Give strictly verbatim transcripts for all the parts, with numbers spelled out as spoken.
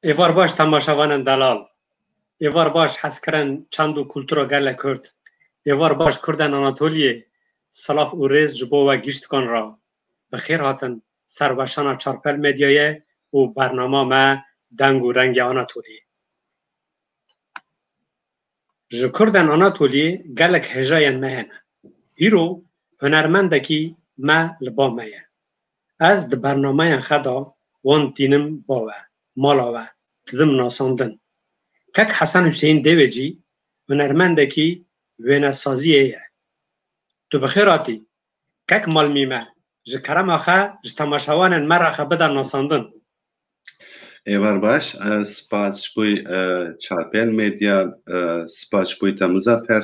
Êvar baş temaşevanên delal. Êvar baş hezkirin çand û kultura gelê Kurd. Êvar baş Kurden Anatoliyê. Silav û rêz ji bo we giştikan re. Bi xêr hatin ser weşana Çarpel Medyayê û bernama me Deng û Rengê Anatoliyê. Ji Kurden Anatoliyê gelek hêjayên me hene. Îro hunermendekî me li ba me ye. Ez di bernameyên xwe de wan tînim ba we, mala we, didim nasandin. Kek Hesen Huseyîn Dêvecî hunermendekî wênesaziyê ye. Tu bi xêr hatî. Kek Malmîme, ji kerema xwe ji temaşevanên me re xwe bide nasandin. Êvar baş, e, spas ji bo, e, Çarpel Medya, e, spas ji bo te Muzaffer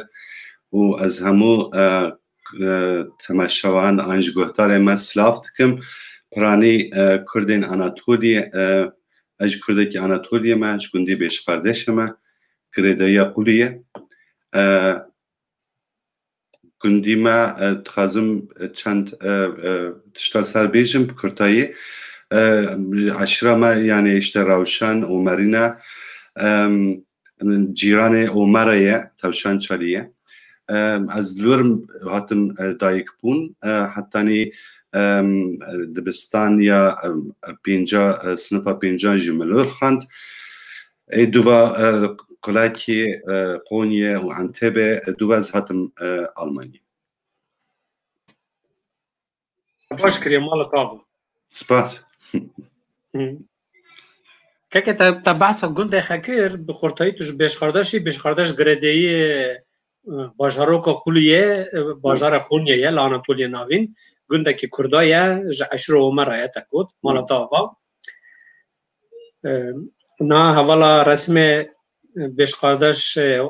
û ez hemû, e, e, temaşevan an ji guhdarê me silav dikim. Piranî, e, Kurdên Anatoliyê, e, ez ji Kurdekî Anatoliyê me, ji gundî Bêşqardeşê me, girêdayiya Quliyê. E, Gundî me, e, dixwazim, e, çend, e, e, tişta ser bêjim bi kurtayî. E, eşîra me, yani işte Rewşen, Omerîne, em, cîranê Omera ye, Tewşan Çalî ye. Em, ez li wir hatim, e, dayik bûn, e, hetanî, em, dibistan ya, em, pênca, e, sinifa pênca jî min li wir xwend. Ê duva, e, Qulakê, e, Qonyê û Entebê, e, duva ez hatim, e, Almanyê. Baş kiriye, mala te ava. Spas. Hı. Keke te, te behsa gundê xwe kir, bi xurtayî tu ji Bêşqardeşî, Bêşqardeş girêdayî, e, bajaroka Quliyê, e, bajarê Qonyê ye, li Anatoliya Navîn. Gundekî Kurda ye, ji eşîra Omera ye, te got, mala te ava. E, niha hevala resmê, e, Bêşqardeş, e,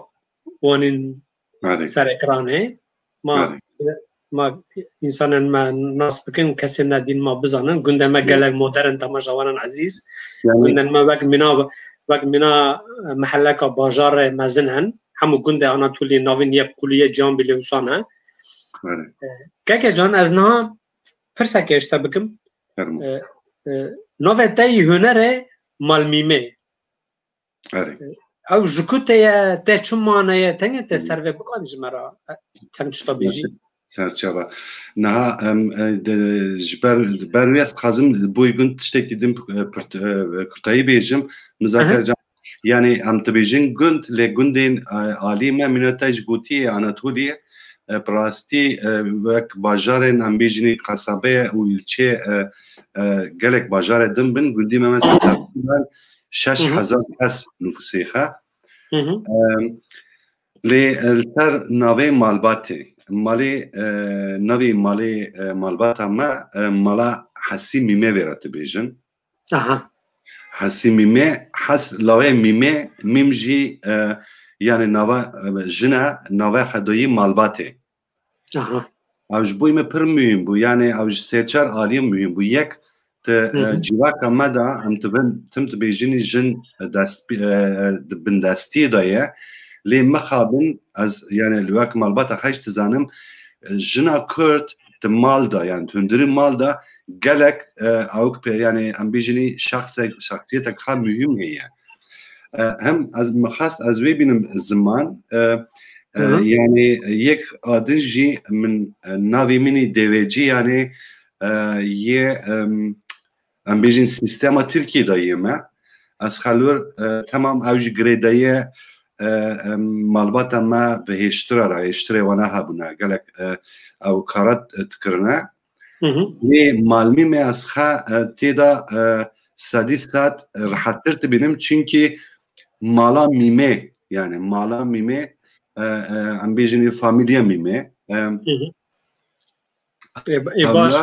wanîn Erê. Ser ekranê. Ma, Erê. Ma însanên me nas bikin, kesên nedîn ma bizanin. Gundê me Erê. Gelek modern, temaşevanên ezîz. Yani Gundên me wek mîna, wek mîna, e, mehelleka bajarê mezin in. Hemû gundê Anatoliyê Navîn yek Quliyê Cihanbîlê wisa ne. Erê. E, Keke can, ez niha pirseke ji te bikim. Fermo. E, e, navê te yî hunerê Malmîmê. Erê. Ew ji ku te ye, te çi mane ye, tengê te ser vê bikanî ji me re, e, çend tişta bêjî? Serçava. Niha, em, e, de, ji ber, ber wê ez dixwazim bo gund tiştekî din, e, pirt-, e, kurtayî bêjim. Muzaffer Aha. Can, yani em dibêjin gund, lê gundên, e, alî me mîna te ji gotiyê Anatoliyê, e, bi rastî, e, wek bajarên em bêjinî qesabe û ilçe, e, e, gelek bajarê din bin, gundî me mesela şeş hezar Hı hı. Kes nufusê xe. Hı hı. Em, lê, e, li ser navê malbatê, malê, e, navê malê, e, malbata me, e, mala Hesî Mîmê vê re dibêjin. Aha. Hesî Mîmê, Hes, lawê Mîmê, Mîm jî, e, yani nava, e, jin e, navê xwe dayî malbatê. Aha. Ew ji bo me pir muhîm bû. Yani ew ji sê çar aliyê muhîm bû. Yek, tu, Hı hı. e, civaka me de em tu bin, tim tu bêjinî jin dest, e, di bindestiyê de ye. Lê mixabin ez, yani li wek malbata xwe jî dizanim, e, jina Kurd di mal de, yani di hundirî mal de gelek, e, ewk pê, yani em bêjinî şexsek, şexsiyetek xwe muhîm heye. E, hem ez mixwest ez wê bînim ziman, e, e, Hı hı. Yani yek adin jî min, e, navê min î Dêvecî, yani, e, yê, em, em bêjin sîstema Tirkiyê de yê me. Ez xelwir, e, temam ew jî girêdayî, e, em, malbata me bi hêştira re, hêştirê wana hebûne. Gelek, e, ew kara, e, dikirine. Hı hı. Lê Malmîmê ez xe, e, tê de, e, sedî sed, e, rehettir dibînim, çunkî mala Mîmê, yani mala Mîmê, e, e, em bêjin famîlya Mîmê. E, Hı hı. E, e, baş.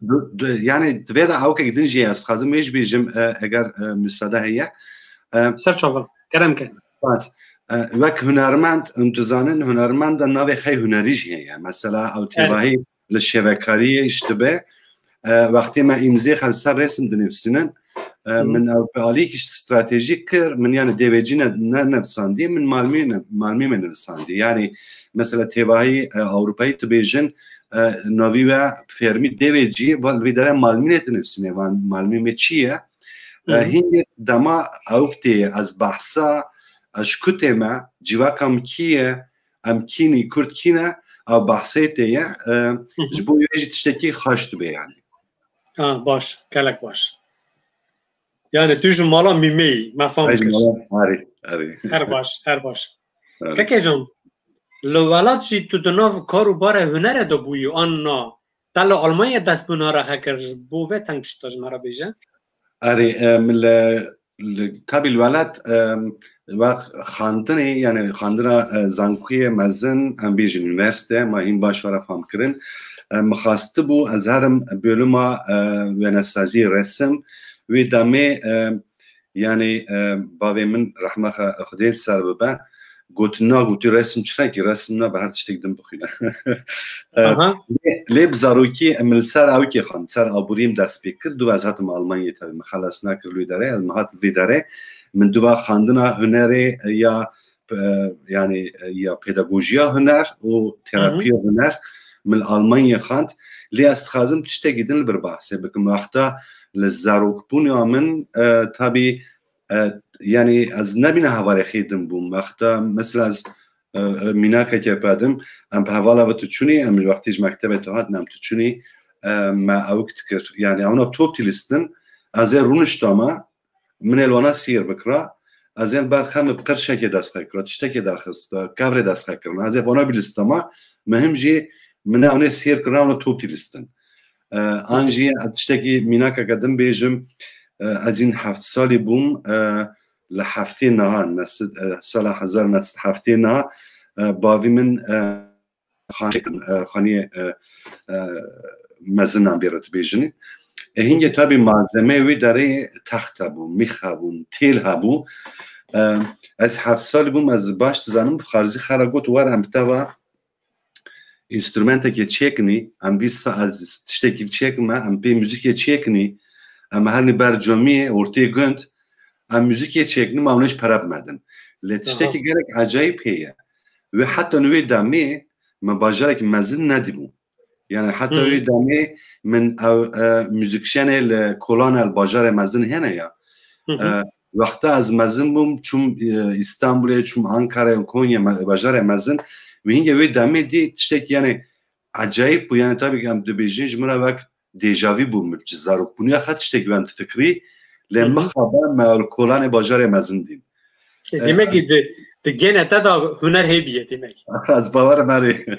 Du, du, yani divê de ewkek din jî ez dixwazim wê jî bêjim, e, eger, e, müsaade heye. E, Ser çavan, kerem ke. Spas. E, wek hunermend, em dizanin hunermend de navê xey hunerî jî heye. Mesela ew Evet. têvahî li şevekariyê îş dibe. E, wextê me îmzê xwe li ser resim dinivîsînin, e, Hı. min ew bi alî stratejîk kir, min yani Dêvecî ne, ne nivîsandiye, min Malmî ne, Malmî me nivîsandiye. Yani mesela têvahî, e, Ewropayî dibêjin, e, navî we fermî Dêvecî, va li vî dere Malmî ne dinivîsîne, van Malmî me çi ye? E, hîngê dema ew tê, ez behsa, e, ji ku tê me, civaka min kî ye, em kî nî, Kurd kî ne, ew behsê tê ye, e, ji bo wê jî tiştekî xweş dibe yani. Ha, baş, gelek baş. Yani tu ji mala mîmeyî, me fam kir. Erê, erê. Her baş, her baş. Erê. Keke can, li welat jî tu di nav kar û barê hunere de bûyî an na? Te li Almanya dest bi huna re hekir, ji bo vê teng tişta ji me re bêje. Erê, e, min li, li, tabî li welat, e, wext xandinê, yani xandina, e, zankuyê mezin, em bêjin unîversîte, ma hîn baş were fam kirin. E, min xwestibû, ez herim bölüma, e, wênesazî resim. Wê demê, e, yani, e, bavê min rehma Xwedê li ser bibe, gotin, na, gotî, resim çi rengî, resim nabe, her tiştek din bixwîne. E, lê, lê bi zarokî min li ser ewkê xwend, ser aborî min dest pê kir, dû ez hatim Almanyayê, tabii min xelas nekir li wê derê, ez min hat li vê derê, min dû xwendina hunerê, e, ya, e, yani, e, ya pedagojiya huner û terapiya huner min li Almanyayê xwend. Lê ez dixwazim tiştekî din li vir behsê bikim. Wexta li zarokbûna min, e, tabii, e, yani ez nebîna hevalê xê din bûm. Wexta mesela ez, e, e, mînakeke pedim, em bi hevala ve tu çûnî, em wextî ji mektebê tu hatin, em tu çûnî, e, me ewk dikir. Yani ewna top tilîstin, ez ê rûniştama, min ê li wana sîr bikira, ez ê ber xem bi qirşekê dest xwe kira, tiştekê derxista, kevrê dest xwe kirina, ez ê bi wana bilistama, muhim jî min ewna sîr kirina, ewna top tilîstin. E, an jî ez tiştekî mînakeke din bêjim, e, ez hîn heft salî bûm, e, li heftê niha, nesid, e, sala hezar neh sed heftê niha, e, bavî min, e, xanê, e, xaniyê, e, e, mezinan bê re dibêjin. E, hingê tabî malzemeyê wî derê text hebû, mîx hebûn, têl hebû. E, ez heft salî bûm, ez baş dizanim, Xarzî xera got, were em bi te ve înstrumentekê çêkinî, em vî sa-, ez tiştekî çêkime, em pê muzîkê çêkinî, em hernî ber camiyê, ortê gund, em muzîkê çêkinî, ma hûn ji pere bimedin. Lê tiştekî gelek ecayîb heye. Wê heta wê demê me bajarekî mezin nedîbû. Yani heta wê demê min ew, e, muzîkşenê li kolana li bajarê mezin hene ya. E, wexta ez mezin bûm, çûm, e, Îstanbulê, çûm Ankara'ya, Konya, me-, bajarê mezin. Wê hingê wê demê dî tiştek yani ecayîb bû. Yani tabii ki em dibêjin ji min re wek déjà vu bû, min ji zarokbûniya xwe tiştek wend fikrî. Lê mixabe me li kolanê bajarê mezin dîn. E, demek ki di, di gene te de huner hêbiye demek. Ez bawer me rê.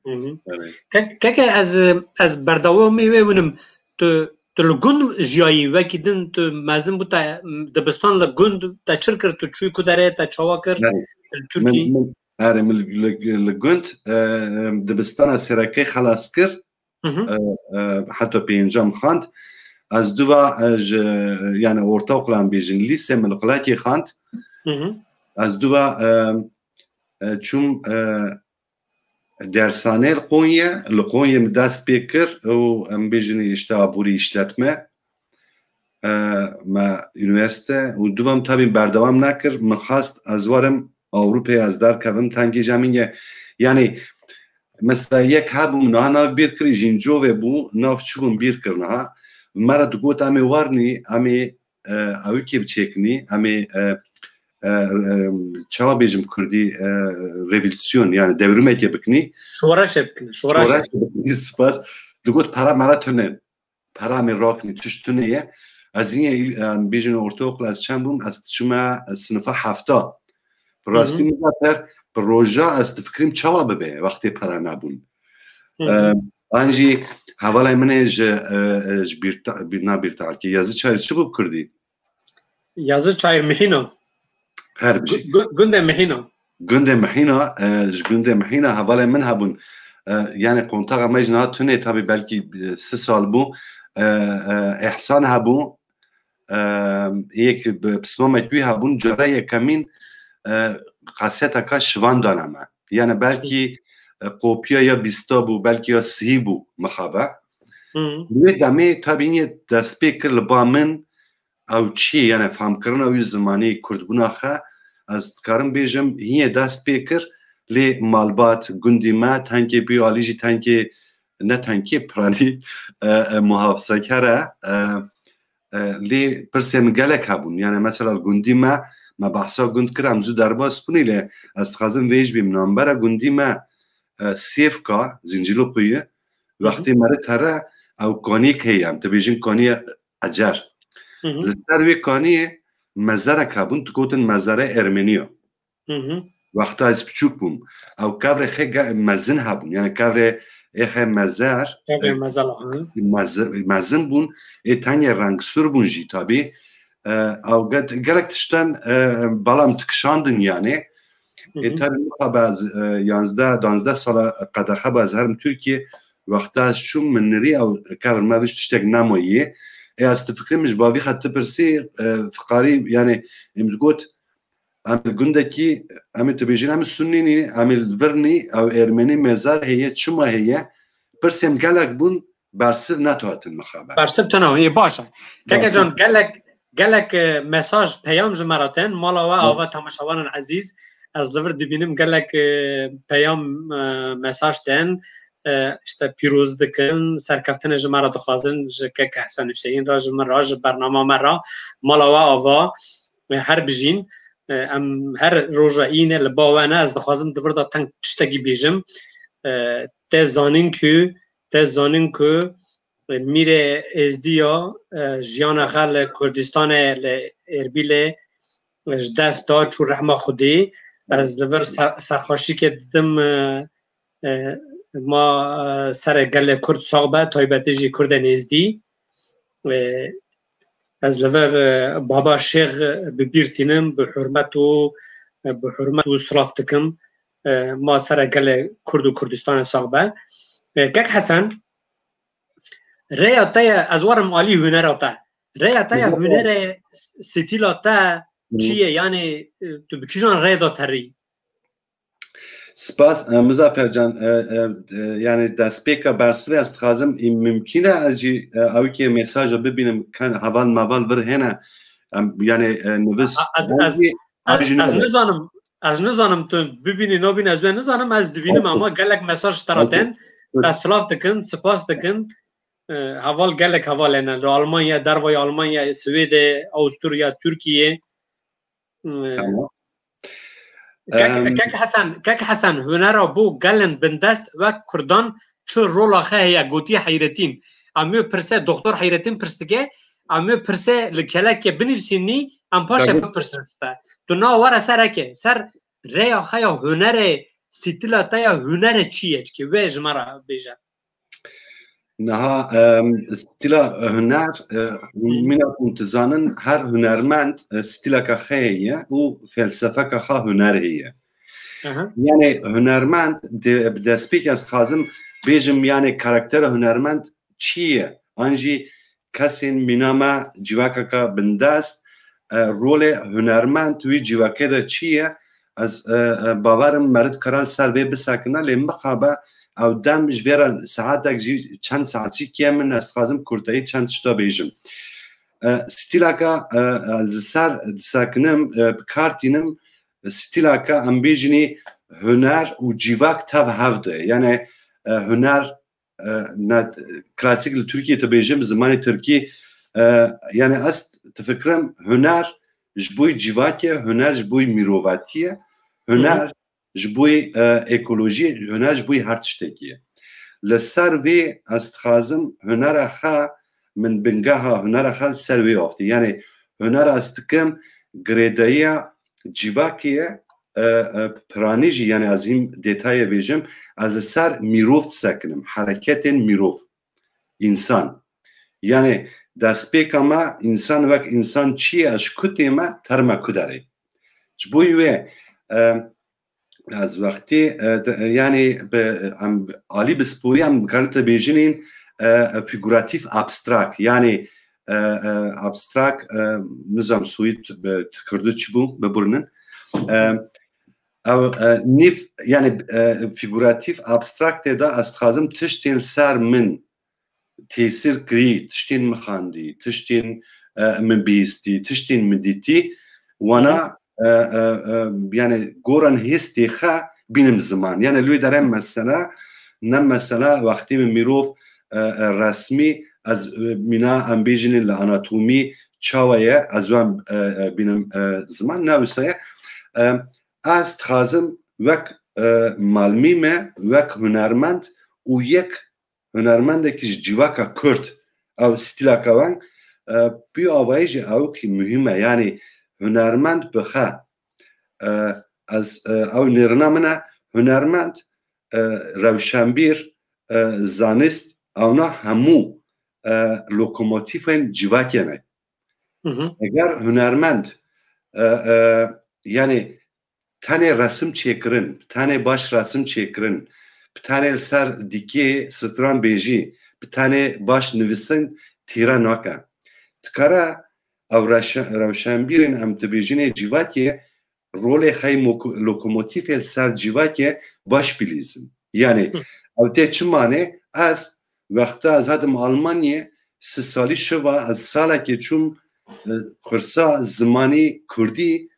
Hı hı. Erê. Ke-, keke ez, ez berdewamê wê winim. Tu, tu li gund jiyayî, wekî din tu mezin bû, te dibistan li gund, te çi kir, tu çûyî ku derê, te çawa kir? Erê. Li Tirkî? Min, min, erê, min li, li, li gund, e, e, dibistana Sêrekê xelas kir. Hı hı. E, e, heta pêncem xwend. Ez duva, e, ji, yani ortaokula em bêjin, lîse min li Qulakê xwend. Hı hı. Ez duva, e, e, çûm, e, dershanê li Qonyê, li Qonyê min dest pê kir û em bêjin işte aborî işletme, e, me unîversîte û duva min tabî berdewam nekir. Min xwest ez werim Ewropayê, ez derkevim, tengê cemînge. Yani mesela yek hebû min niha nav bîr kirî, Jîncovê bû, nav çi bû min bîr kir niha. Me re digot em ê wernî, em ê e, ewikê biçêkinî, em ê, e, e, e, çawa bêjim kurdî, e, revîlsyon, yani devrimekê bikinî. Şoreşê bikinî, şoreşê. Şoreşê bikinî, spas. Digot, pera mera tune. Pera em ê raknî, tişt tune ye. Ez yine, e, bêjin ortaokul ez çend bûm, ez çime, e, sinifa hefta. Bi rastî, hı hı, min zaten bi roja ez difikirim çawa bibe, wextê pera nebûn. Hı hı. E, an jî hevalê min ê ji, e, e, ji Bîrta-, Bîr-, na Bîrtalkê, Yazı Çayır çi bû bi kurdî? Yazı Çayır Mihîna. Her bijî. Gu-, gu-, gundê Mihîna. Gundê Mihîna, e, ji gundê Mihîna hevalê min hebûn. E, yani kontaxa me jî niha tune, tabi belkî, e, si sal bû. E, e, Ehsan hebû. Em, yek bi pismamek wî hebûn, cara yekemîn, e, kaseteka şivan dane me. Yani belkî, e, kopya ya bîsta bû, belkî ya sihî bû mixabe. Hı. Li wê demê tabî yê dest pê kir li ba min ew çi ye, yani famkirina wî zimanî, kurdbûna xwe, ez dikarim bêjim, hînê dest pê kir, lê malbat, gundî me, tenkê pî alî jî tenkê, ne tenkê piranî, e, e, muhafizekar e, e, E, lê pirsê min gelek hebûn. Yani mesela gundî me, me behsa gund kir, em zû derbas bûnî lê ez dixwazim vê jî bîm. Nambera gundî me, e, Sêvka, Zincirlikuyu, wextê meriv here, ew kaniyek heye, em dibêjin kaniye Ecer. Li ser wê kaniyê mezarek hebûn, digotin mezare Ermeniya. Wexta ez biçûk bûm, ew kevrê xê ge-, mezin hebûn. Yani kevrê ê xê mezer, Kevrê e, mezela, hı. mezi-, mezin bûn, ê tengê rengsûr bûn jî tabî. E, ew ge-, gelek tiştan, e, bala em dikişandin yani. Ê tabi mixabe ez, e, yanzdeh, danzdeh sala qedexe be ez herim Tirkiye. Wexta ez çûm min nirî ew kevir me vî tiştek nemaye. Ê ez difikirim ji bavî xet dipirsî, e, fiqarî yani em digot, em li gundekî, em ê tu bêjin, em ê sunnî nî, em ê li vir nî, ew ermenî mezar heye, çima heye? Pirsên gelek bûn, bersiv nehatin mixabe. Bersiv tune, ê, baş e. Keke Baş e. can, gelek, gelek, e, mesaj, peyam ji me re tên, mala we, Hı. ava temaşevanên ezîz, ez li vir dibînim gelek, e, peyam, e, mesaj tên, e, işte pîroz dikin, serkeftinê ji me re dixwazin, ji keke Hesen Hüseyin re, ji min re, ji bernama me re, mala we ava, e, her bijîn. E, em her roja înê li ba we ne, ez dixwazim di vir de teng tiştekî bêjim. E, te zanîn ku, te zanîn ku, e, Mîrê Êzdiya, e, jiyana xwe li Kurdistanê, li Erbîlê, e, ji dest da, çû rehma Xwedê. Ez li vir ser-, serxweşîkê didim, e, e, ma, e, serê gelê Kurd sax be, taybetî jî Kurdên Êzdî. E, ez li vir, e, Baba Şêx bi bîr tînim, bi hurmet û, e, bi hurmet û silav dikim. E, ma serê gelê Kurd û Kurdistanê sax be. E, Kek Hesen, rêya te ye, ez werim alî hunera te. Rêya te ye, Hı. hunerê, s-, stîla te Hı. çi ye? Yani, e, tu bi kîjan rê de terî? Spas, e, Muzaffer can, e, e, e, yani destpêka bersivê ez dixwazim, e, mimkîn e ez jî, e, ewkê mesaja bibînim, kan heval meval vir hene, em, yani, e, nivis, A-, ez, ez, ez jî, ez, ez jî ez nabê. nizanim, ez nizanim tu bibînî, nabînî, ez wê nizanim, ez dibînim, Okey. ama gelek mesaj ji te re Okey. tên, Good. te silav dikin, spas dikin, e, heval gelek heval hene, li Almanya, dervayê Almanya, Swêdê, Awusturya, Tirkiye, Tamam. Kek, Em, Kek Hesen, Kek Hesen, hunera bo gelên bindest wek Kurdan çi rola xwe heye, gotiye Heyretîn. Em wê pirse, Doktor Heyretîn pirs dike, em wê pirse li kelekê binivîsînî, em paşê Tabii. bipirsin te. Tu na were ser eke, ser rêya xwe ya hunerê, stîla te ya hunerê çi ye, çikî wê ji me re bêje. Niha, em, stîla huner, e, mîna ku dizanin, her hunermend, e, stîleka xwe heye û felsefeka xwe huner heye. Aha. Yani hunermend, de, bi destpêk ez dixwazim bêjim, yani karaktera hunermend çi ye? An jî kesên mîna me civakeka bindest, e, rolê hunermend wî civakê de çi ye? Ez, e, e, bawerim meriv kara li ser vê bisekine, lê mixabe ew dem ji vê re saetek jî, çend saet jî kêm in, ez dixwazim kurteyî çend tişta bêjim. E, stîleka, e, ez li ser disekinim, e, bi kar tînim, stîleka em bêjinî huner û civak tev hev de. Yani, e, huner e, ne, klasîk li Tirkiyê tu bêjim, zimanê tirkî, e, yani ez difikirim huner ji bo civakê, huner ji bo mirovatiyê, Hı hı. huner ji bo, e, ekolojiyê, huner ji bo her tiştekî ye. Li ser vê ez dixwazim hunera xwe, min bingeha hunera xwe li ser wê aftî. Yani huner ez dikim girêdayiya civakê ye, e, e, piranî jî, yani ez hîn detayê bêjim, ez li ser mirov disekinim, hereketên mirov, însan. Yani destpêka me, însan wek însan çi ye, ez ji ku tê me, terme ku derê. Ji bo wê, e, ez wextê, e, de, yani bi, em, alî bi sporî em karin te bêjinîn, e, figuratif abstrakt, yani, e, e, abstrakt, e, nizam soyî bi, kurdu çi bû, biburnin. E, Ew, e, nîv, yani, e, figuratif abstraktê de ez dixwazim tiştên ser min tesîr kirî, tiştên min xwendî, tiştên, e, min bihîstî, tiştên min dîtî, wana, e, e, e, yani goran hêstê xwe bînim ziman. Yani li wê derê mesela, ne mesela wextê min mirov, e, e, resmî, Ez, e, mîna em bêjin li anatomî çawa ye, ez wan, e, e, bînim, e, ziman ne wisa ye. E, ez dixwazim wek, e, malmî me, wek hunermend û yek hunermendekî ji civaka Kurd, ew stîlaka wan, e, bi avayî jî ew ki muhîm e. Yanî hunermend bi xe, e, ez, e, ew nêrina min e, hunermend, e, rewşenbîr, e, zanist, ewna hemû, e, lokomotîfên civakê ne. Hı hı. Eger hunermend, e, e, yanî tenê resim çêkirin, tenê baş resim çêkirin, bi tenê li ser dîkê stran bêjî, bi tenê baş nivîsin tîre nake. Dikare ew reşe-, rewşenbîrên em dibêjinê civakê rolê xey moko-, lokomotîfê li ser civakê baş bilîzin. Yanî Hı. ew tê çi manê? Ez wexta ez hatim Almanyê, si salî şiva ez salekê çûm, e, kursa zimanî kurdî,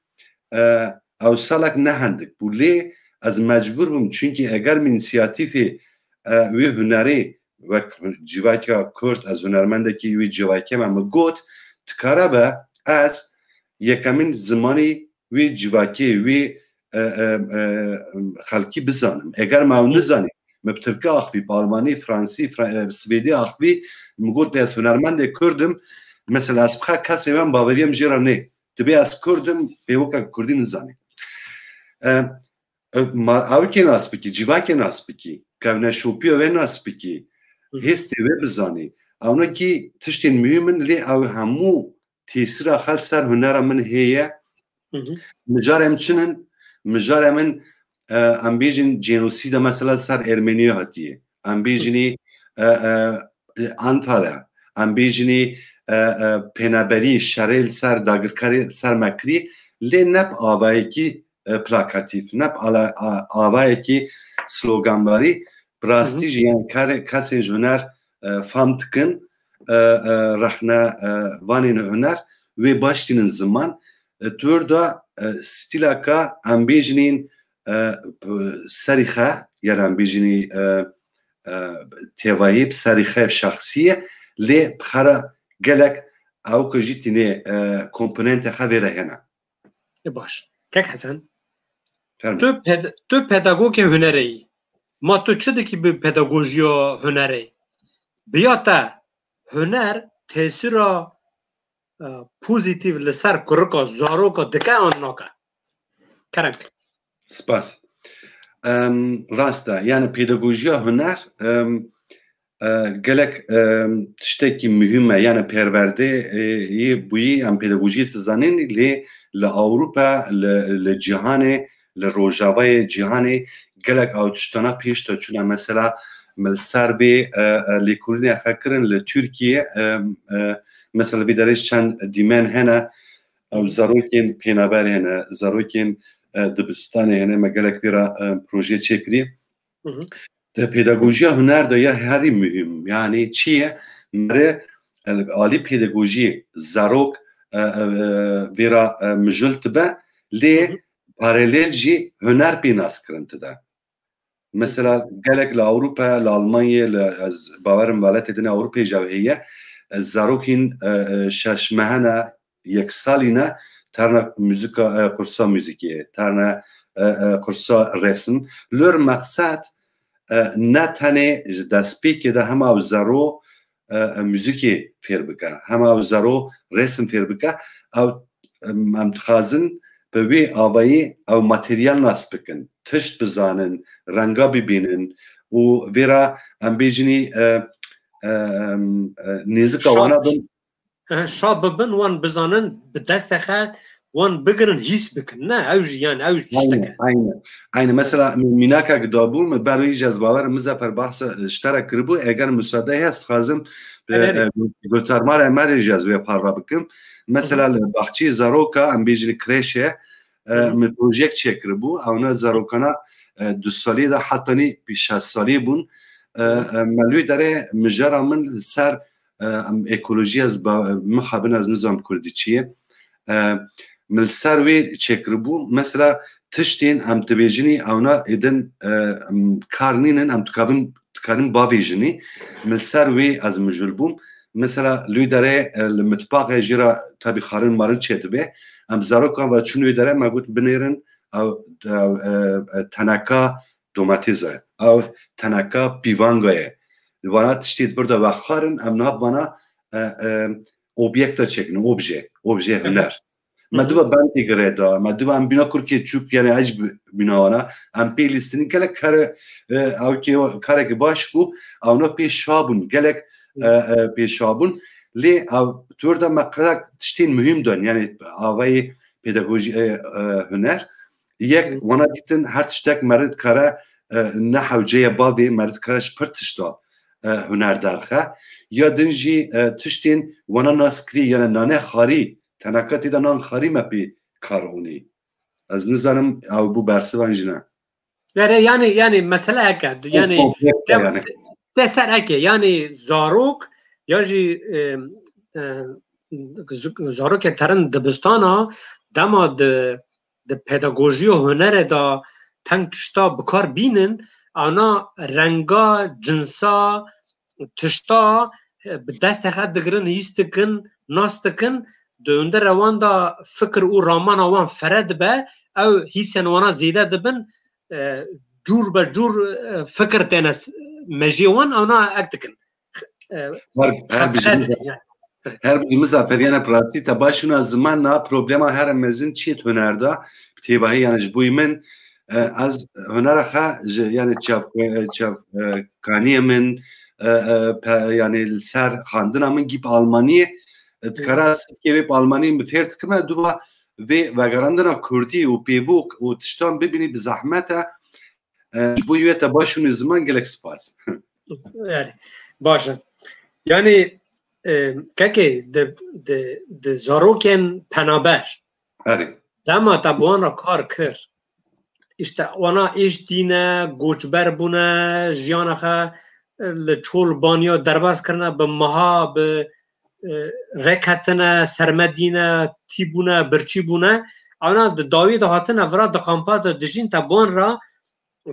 e, ew salek ne hindik bû. Lê ez mecbûr bûm, çunkî eger min însiyatîfê, e, wê hunerê wek civaka Kurd, ez hunermendekî wê civakê me, min got, dikare be ez yekemîn zimanî wê civakê, wê, e, e, e, xelkî bizanim. Eger me ew Hı. nizanî, me bi tirkî axivî, bi almanî, fransî, fra-, e, swêdî axivî, min got, lê ez hunermendê Kurd im, mesela ez bi xwe kesê wê em baweriyê min jê re nê. Dibê ez Kurd im, pêwika Kurdî nizanî. E, e, ma-, ew kê nas bikî, civakê nas bikî, kevneşopiya wê nas bikî, Hı. hêstê wê bizanî. Ewna kî tiştên muhîm in, lê ew hemû tesîra xwe li ser hunera min heye. Hı hı. Mijarê min çi in? Mijarê min, e, em bêjin cenosîda mesela li ser Ermeniyê hatiye. Em bêjinî, e, e, e, Antalya. Em bêjinî, e, e, pênaberî şerê li ser dagirkerê li ser me kirî. Lê ne bi avayekî, e, plakatîf, ne bi ala-, a-, avayekî sloganbarî. Bi Hı hı. rastî jî, yani, kare-, kesên ji huner, e, fam dikin, e, e, rexne, e, vanên huner, wê baş tînin ziman. E, tu da, e, stîlaka em bêjinîn, e, p-, serî xe, yani em bêjinî, e, e, têvayî bi serî xe şexsî ye, lê bi xera gelek ew ku jî tînê, e, komponentê xe vê re hene. E, baş. Kek Hesen, Fermo. tu ped-, tu pedagogê hunerê yî. Ma tu çi dikî bi pedagojiya hunerê? Bi ya te huner tesîra, e, pozîtîf li ser kurika, zaroka dike an nake? Kerem. Spas. Em, rast e. Yani pedagojiya huner, em, e, gelek, e, tiştekî muhîm e. Yani perwerde, e, yê bûyî em pedagojiyê dizanin, lê li Ewropa, li, li cîhanê, li rojavayê cîhanê gelek ew tiştana pêş de çûne. Mesela min li ser vê, e, e, lêkolînê xwe kirin li Tirkiyê, e, e, mesela vê derê çend dîmen hene, ew zarokên pênaber hene, zarokên, e, dibistanê hene, me gelek vê re, e, proje çêkirî. Hı hı. Di pedagojiya huner de ya herî muhîm, yani çi ye? Mere, e, alî pedagojî, zarok, e, e, e, vê re, e, mijûl dibe, lê Hı hı. paralel jî huner pê naskirin dide. Mesela gelek li Ewropa, li Almanyê, li, ez bawerim welatê din Ewropê jî ew heye, e, zarokên, e, e, şeş mehene, yek salî ne, terne muzîka, e, kursa muzîkê, terne, e, e, kursa resim. Lor mexsed, e, ne tenê ji destpêkê de hema ew zero, e, e, muzîkê fêr bike, hema ew zero resim fêr bike. Ew, em, em dixwazin bi wê avayî ew materyal nas bikin, tişt bizanin, renga bibînin û vê re em bêjinî, e, e, em, e, nêzika Şa-, wana bin. Ehe, şa bibin, wan bizanin, bi destê xwe wan bigirin, hîs bikin. Ne, ew jî, yani, ew jî Aynen, tiştek e. aynen. Aynen. Mesela, mînakek dabû, min ber wî jî ez bawer im Muzefer bahsa, e, ji te re kiribû. Eger musade heye, ez dixwazim, e, Erê. e, guhdarmara me rê jî ez wê parve bikim. Hı hı. Mesela, li baxçeyê zaroka, em bêjin krêşe, e, Hı hı. min projek çêkiribû. Ewna zarokana, e, du salî de hetanî şeş salî bûn. E, Hı hı. e, me li wê derê mijara min li ser e, em ekolojiya ez ba-, mixabin ez nizam kurdî çi ye. E, min li ser wê çêkiribû. Mesela tiştên em dibêjinî ewna êdin, e, em kar nînin, em dikevin, dikarin bavêjinî. Min li ser wê ez mijûl bûm. Mesela li wî derê, e, li mitbaxê jî re tabî xarin marin çêdibe. Em zarokan ve çûn wî derê, me got binêrin ew, ew, e, e, teneka domatês e, ew teneka pîvanga ye. Vana tiştê di vir de vexwarin, em niha vana, e, e, obyekta çêkin, obje, obje huner. Me diva bendê girê da, me diva em bîna kurkê çûk, yani ej bi-, bîna wana, em pê lîstinî gelek kare, e, ew kê karekî baş bû, ewna pê şa bûn, gelek, e, e, pê şa bûn. Lê ew, tu wir de me qirek tiştên muhîm dan, yani avayê pedagojî, e, e, huner. Yek, wana dîtin her tiştek meriv dikare, e, ne hewceye bavê, meriv dikare ji pir tişta, e, huner derxe. Ya din jî, e, tiştên wana nas kirî, yani nane xarî, teneka tê de nan xarî me pê kar onî. Ez nizanim ew bû bersivan jî ne. Ere, yani, yani mesele heke, yani, komplekse te, yani. Te ser heke, yani zarok ya jî, e, e, z-, zarokê terin dibistana dema di, di pedagojî û hunerê de teng tişta bi kar bînin, ana renga, cinsa, tişta, e, bi destê xwe digirin, hîs dikin, nas dikin, di hundirê wan de fikir û ramana wan fere dibe, ew hîsên wana zêde dibin, e, cûr be cûr, e, fikir têne s-, mejiyê wan, ewna ek dikin. E, her, her bijî, her bijî Mizaffer, yani bi rastî te baş şûna ziman na problema here mezin çi ye di huner de, bi têbahî yani ji bo min, e, ez hunera xwe ji, yani çav-, e, çav-, e, kaniyê min, e, e, pe-, yani li ser xandina min gî bi Almaniyê, e, dikare ez sivkê wê bi Almaniyê min fêr dikime, duva vê vegerandina kurdî û pêvok û tiştan bibînî bi zehmet e. E, ji bo wê te baş û ziman gelek spas. Yani, baş e. Yani, e, kekê di, di, di zarokên penaber. Erê. Dema te bi wan re kar kir, işte wana êş dîne, goçber bûne, jiyana xwe li çol baniya derbas kirine, bi meha, bi, e, rêk ketine, sermedîne, tî bûne, birçî bûne. Ewna di dawî de hatine vira di kampa de dijîn, te bi wan re,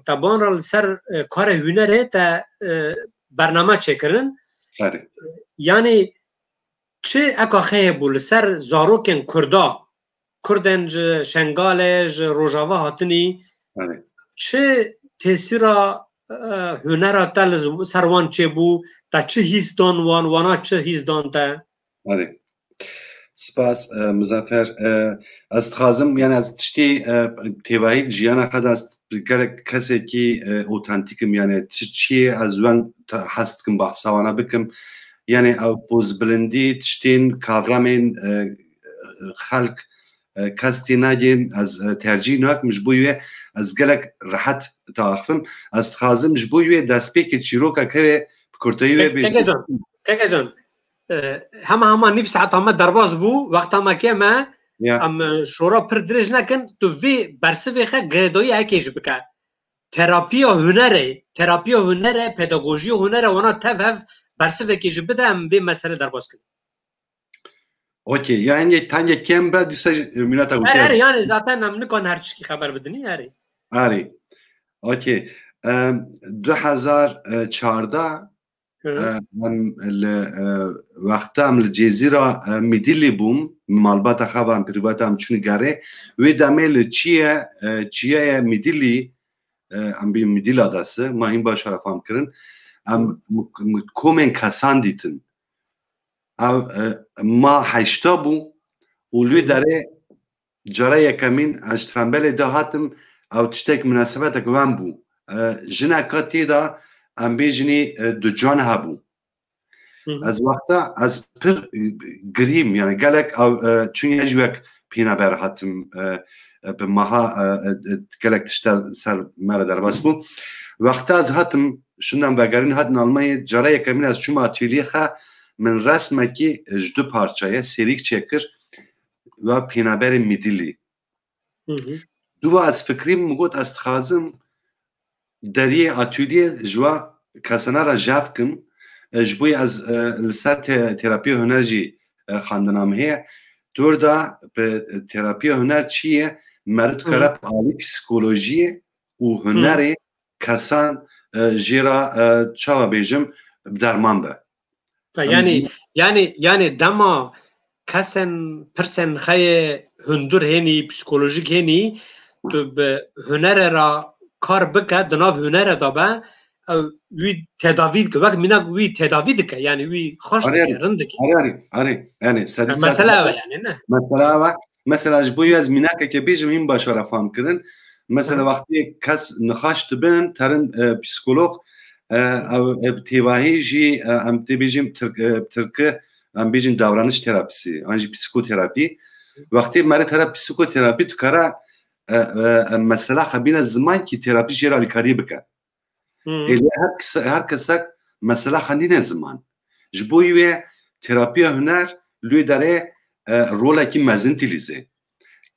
te bi wan re li ser, e, karê hunerê te, e, bername çêkirin. Erê. Yani çi eka xeyê bû li ser zarokên Kurda, Kurdên ji Şengalê, ji Rojava hatinî, Erê. Çi tesîra, e, hunera te li z-, ser wan çêbû, te çi hîs dan wan, wana çi hîs dan te? Erê. Spas, e, Muzaffer. E, ez dixwazim, yani ez tiştê, e, têvahî jiyana xwe de ez gelek kesekî, e, otantîk im, yani çi, çi ye ez wan te-, hez dikim bahsa wana bikim. Yani ew pozbilindî tiştên kavramên, e, xelk, e, kes tê negên, ez, e, tercîh nakim, ji bo wê ez gelek rehet diaxivim. Ez dixwazim ji bo wê destpêkê çîrokek heye bi kurteyî wê bêjim. Keke can, Keke can, e, hema hema nîv saeta me derbas bû, wexta me kêm e, Ya. Em, e, şora pir dirêj nekin, tu vê bersivê xwe girêdayî ekê jî bike. Terapiya hunerê, terapiya hunerê, pedagojiya hunerê wana tev hev bersivekê jî bide, em vê mesele derbas kin. Okey, yani tenge kêm be, dîsa jî mîna te Her, her, gotiye. Yani zaten em nikan her tişkî xeber bidinî, herî. Herî. Okey. Em, du hezar çardeh, Hı. e, em li, e, wexta em li Cezîra, e, Midilî bûm, malbata xwe em privata em çûn gerê. Wê demê li çiye, e, çiyeye Midilî, e, em bî Midîla dest, ma hîn baş re fam kirin. Em Hı. m-, m-, komên kesan dîtin. Ew, e, ma heşta bû û li wê Hı. derê cara yekemîn ez ji Trembelê de hatim, ew tiştek, munasebetek wen bû. E, jineka tê de, em bêjinî, e, du can hebû. Hı hı. Ez wexta, ez pir, e, girîm, yani gelek ew, e, çunya ji wek pînaber hatim, e, e, bi meha, e, e, e, gelek tişta ser me re derbas bû. Wexta ez hatim, şindan vegerîn hatin Almanyê, cara yekemîn ez çûm atölyê xwe, min resmekî, e, ji du parçaye, sêrîk çêkir, wa pînaberê Midilî. Hı hı. Duva ez fikrîm, min got, ez dixwazim deriyê atölyê ji wa kesana re jev kim, e, ji bo ez, e, li ser te-, terapiya huner jî, e, xwendina min heye. Tu wir de bi terapiya huner çi ye? Meriv Hı. dikare bi alî psîkolojiyê û Hı. hunerê kesan, e, jê re, e, çawa bêjim, bi derman be. Ha, yanî, yanî, yanî dema kesên pirsên xeyê hundir hênî, psîkolojîk hênî, tu bi hunere re kar bike, di nav hunere de be, ew wî tedavî dike. Wek mînak wî tedavî dike, yanî wî xweş Arê, dike, rind dike. Arê, arê, arê. Yanî, sedî sed Mesela ew e yanî, ne? Mesela ew e. Mesela ji bo ez mînakeke bêjim, hîn baş were fam kirin. Mesela Hı. wextê kes nixaş dibin, terin, e, psîkolog, e, ew, e, têvahî jî, e, em tê bêjim Tirk-, e, Tirki, em bêjin davranış terapisi, an jî psîkoterapî. Wextê merê tere psîkoterapî dikare, e, e, e, mesela xebîne ziman kî terapî jê re alîkariyê bike. Hı. Ê lê her kese-, her kesek mesela xenîne ziman. Ji bo wê terapiya huner lê derê, e, rolekî mezin tîlîzê.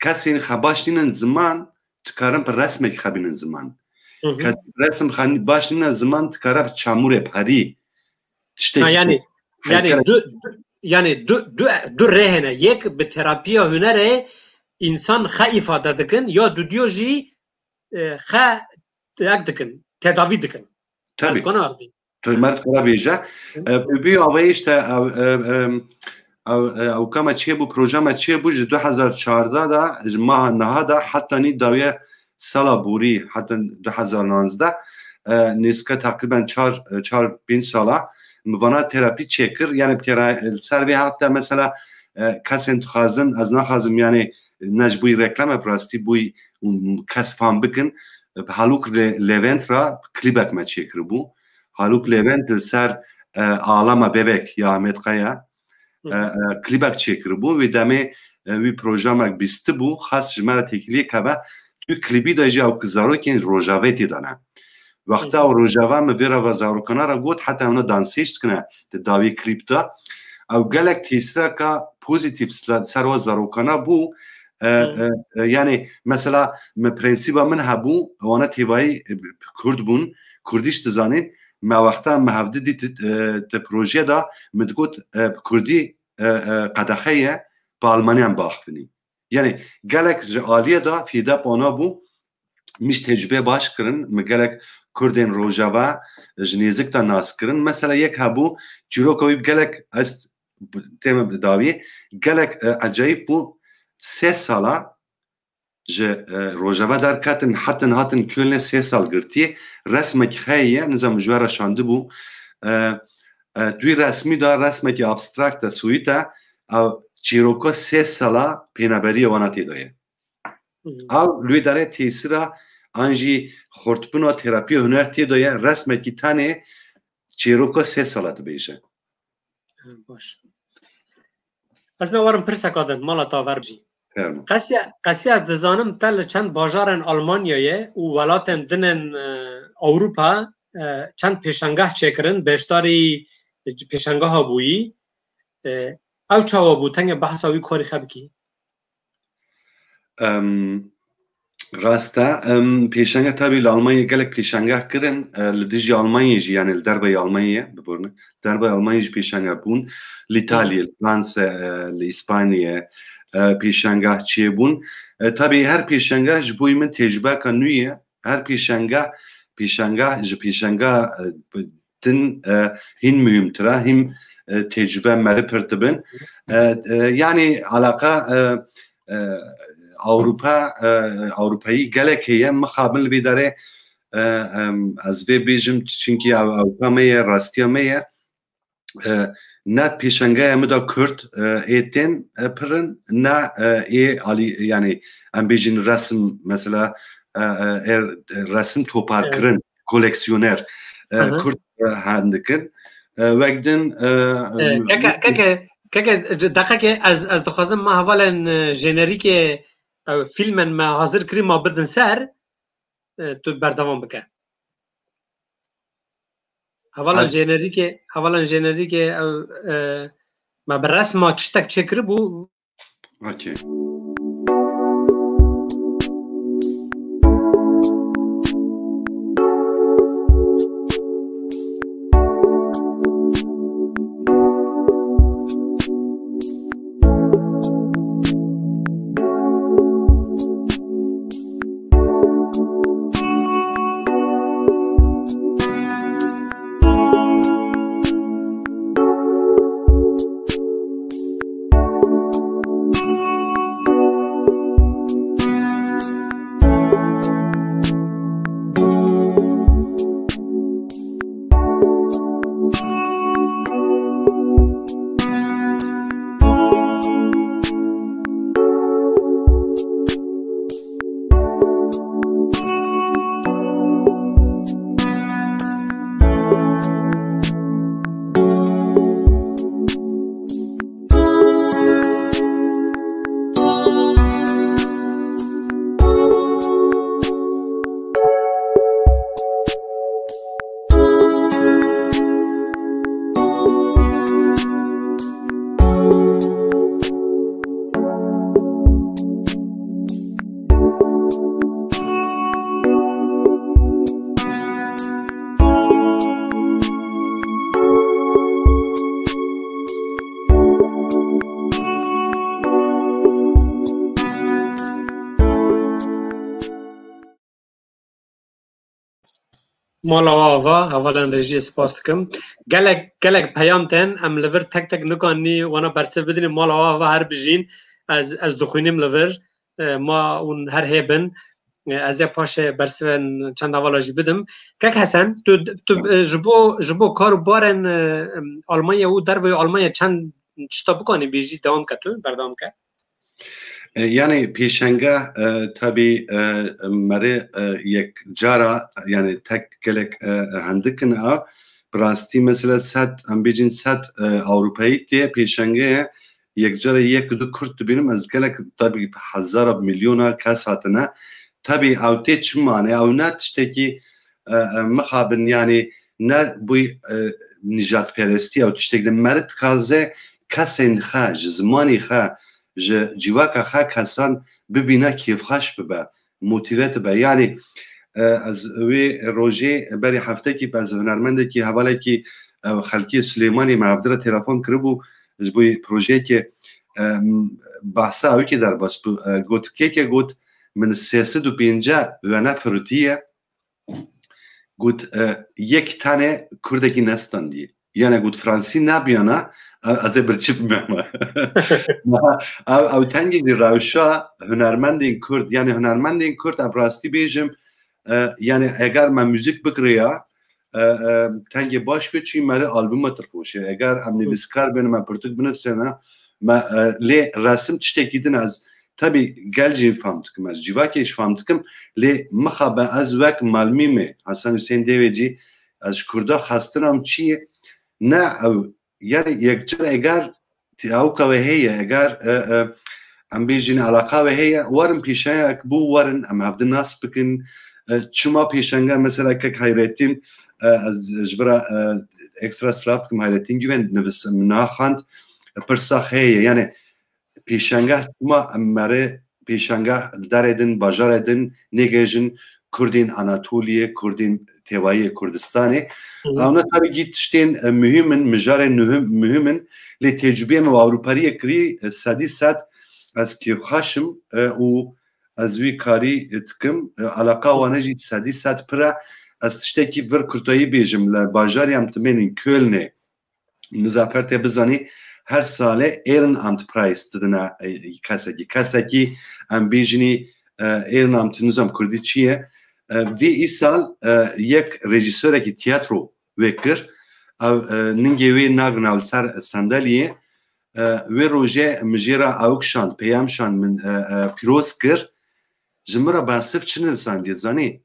Kesên xebaş nînin ziman, dikarin bi resmekî xebînin ziman. Hı hı. Kes resim xan-, baş nîne ziman, dikare bi çamûrê, bi herî, tiştekî Ha, yanî, ku-, yanî heykele- du, du, yanî du, du, du rê hene. Yek bi terapiya hunerê însan xe îfade dikin, ya dudiyo jî, e, xe tek dikin, tedavî dikin. Tabî. Erdkona arbî. Tu mer dikare bêje. Hı. E, bi vî avayî işte ew, e, e, ew, e, ew ka me çêbû, proje me çêbû ji du hezar çardeh de, ji meha niha de heta nî dawiye sala borî, heta du hezar nozde, e, nêzîka teqrîben çar, e, çar pênc sala min vana terapî çêkir. Yani tera-, li ser vê hafte mesela, e, kesên dixwazin, ez naxwazim yani ne ji bo reklam e, bi rastî bo kes fam bikin. Bi Haluk Le-, Levent re klîbek me çêkiribû. Haluk Levent li ser, e, Ağlama Bebek ya Ahmet Kaya. Hı. E, e, klîbek çêkiribû. Wê demê, e, wî projemek bîstibû. Xas ji me re têkiliyê keve. Tu klîbî de jî ew ku zarokên Rojavê tê de ne. Wexta Hı. ew Rojava min vê re ve zarokana re got, heta ewna dansêj dikine di dawî klîp de. Ew gelek tesîreka pozîtîf sla-, ser wa zarokana bû. E, Hı. e, e, yani mesela min prensîba min hebû, wana têvayî, e, Kurd bûn, Kurdî jî dizanîn. Me wexta me hevdi dît, e, di projeye de min digot, e, bi Kurdî, e, e, qedexe ye, bi Almanî em biaxivînî. Yani gelek ji aliyê de fîde pana bû. Min jî tecrûbe baş kirin, min gelek Kurdên Rojava ji nêzik de nas kirin. Mesela yek hebû, çîroka wî gelek ez tême bi dawiyê, gelek, e, ecayîb bû. Sê sala ji, e, Rojava derketin, hetin hatin Kölnê sê sal girtiye. Resmekî xeyê ye, nizam ji we re şandibû. E, e, di wî resmî de resmekî abstrakt e, soyît e, ew çîroka sê sala pêneberiyê wana tê de ye. Hı. Ew li wê derê tesîra an jî xurtbûna terapiya huner tê de ye, resmekî tenê çîroka sê sala dibêje. Ha, baş. Ez ne warim pirseka din, mala te aver bijî. Fermo. Qesiya, qesiya dizanim te li çend bajarên Almanyayê û welatên din ên, e, Ewropa, e, çend pêşengeh çêkirin, beşdarî pêşengeha bûyî. E, ew çawa bû? Tenge behsa wî karî xe bikî. Em, rast e. Em, pêşenge tabî li Almanya gelek pêşengeh kirin. E, li dijî Almanyayê jî, yani li derveyî Almanyayê, biborne, derveyî Almanyayê jî pêşengeh bûn. Li Hı. Îtalyê, li Fransa, e, li Îspanyayê, e, pêşengeh çêbûn. E, tabî her pêşengeh ji bo min tecrubeka nû ye. Her pêşengeh, pêşengeh ji pêşengeh, e, din, e, hîn muhîmtir e, hîn, e, tecrube merî pir dibin. E, e, yani alaqa, e, e, Ewropa, e, Ewropayî gelek heye, mixabin li vê derê, e, em, ez vê bêjim, çunkî ew, ewka me ye, rastiya me ye. E, ne pêşengeya me de Kurd, e, ê tên, e, pirin, ne, e, ê alî, yani em bêjin resim, mesela, e, e, ê resim toparkirin, Evet. koleksiyoner, e, Aha. Kurd, e, hendikin. E, wek din, e, E, e, keke, keke, keke, deqeke ez, ez dixwazim me hevalên, e, jenerîkê, e, fîlmên me hazir kirî ma bidin ser, e, tu berdewam bike. Hevalan Ez- jenerîkê, hevalan jenerîkê ew, e, me bi resma tiştek çêkiribû. Okey. Mala we ava, hevalên rejiyê spas dikim. Gelek, gelek peyam tên, em li vir tek tek nikanî wana bersiv bidinî. Mala we ava her bijîn. Ez, ez dixwînim li vir. E, ma hûn her hê bin. E, ez ê paşê bersivên çend hevala jî bidim. Kek Hesen, tu, tu, e, ji bo, ji bo kar û barên, e, em, Almanya û derveyî Almanya çend tişta bikanî bêjî, dewam ke tu, berdewam ke. E, yani pêşenge, e, tabî, e, merê, e, yek cara, yani tek gelek, e, hendik in a, bi rastî mesela sed, em bêjin sed, e, Ewropayî tê pêşengeyê, yek cara yek du Kurd dibînim, ez gelek tabî hezara, milyona kes hatine. Tabî ew tê çi mane, ew ne tiştekî, e, e, mixabin, yani ne bûy, e, nijadperestî, ew tiştek de meri dikaze kesên xe, ji zimanî xe, ji civaka xe kesan bibîne kêfxweş bibe, motive dibe. Yani, e, ez wê rojê berî heftekî ez hunermendekî, hevalekî, e, xelkê Silêmanî me hevdira telefon kiribû ji bo projeyekê, e, bahsa ewkê derbas bû. E, got, kêke got, min sê sed û pêncî wene firutiye, got, e, yek tane Kurdekî nestandiye. Yani got, Fransî nebiyana, e, ez ê birçî bimeme. Ew, ew tengî jî rewşa hunermendên Kurd, yani hunermendên Kurd, em rastî bêjim, e, yani eger me muzîk bikiriya, e, e, tengê baş bê, çî me rê albuma tirfoşê. Eger em nivîskar bên, me pirtûk binivsêne, me, e, lê resim tiştekî din ez, tabî gel jî fam dikim, ez civakê jî fam dikim, lê mixabe ez wek malmîmê, Hesen Husên Dêvêcî, ez ji Kurda xestinam çi ye? Ne ew, yani yekcar eger tiyawka we heye, eger, e, e, em bêjin alaqa we heye, werin pêşengek bû, werin em hevdin nas bikin. E, çima pêşenge mesela kek Hayrettin, e, ez ji vira, e, ekstra silav dikim, Hayrettin Güven nivîs min niha xwend, e, pirsa xwe heye. Yani pêşenge çima em merê pêşenge li derê din, bajarê din nêgêjin Kurdên Anatoliyê, Kurdên têwayiyê Kurdistanê. Hı hı. Ewna tabî gî tiştên, e, muhîm in, mijarên muhîm, muhîm in. Lê tecrûbeyê me Ewropariyê kirî, e, sedî sed ez kêfxweş im, e, û ez wî karî, e, dikim. E, alaqa wane jî sedî sed pir e. Ez tiştekî vir kurtayî bêjim, li bajarê em timênîn Kölnê, Muzaffer tê bizanî, her sale Ehrenamtpreis didine, e, kesekî. Kesekî em bêjinî, e, Ehrenamt, nizam kurdî çi ye? E, vî îsal, e, yek rejîsorekî tiyatro wê kir. Ew, e, ningê wê nagrin ew li ser sendeliyê. E, wê rojê min jê re ew kişand, peyam şand, min, e, e, pîroz kir. Ji min re bersiv çi nivîsandiye, zanî?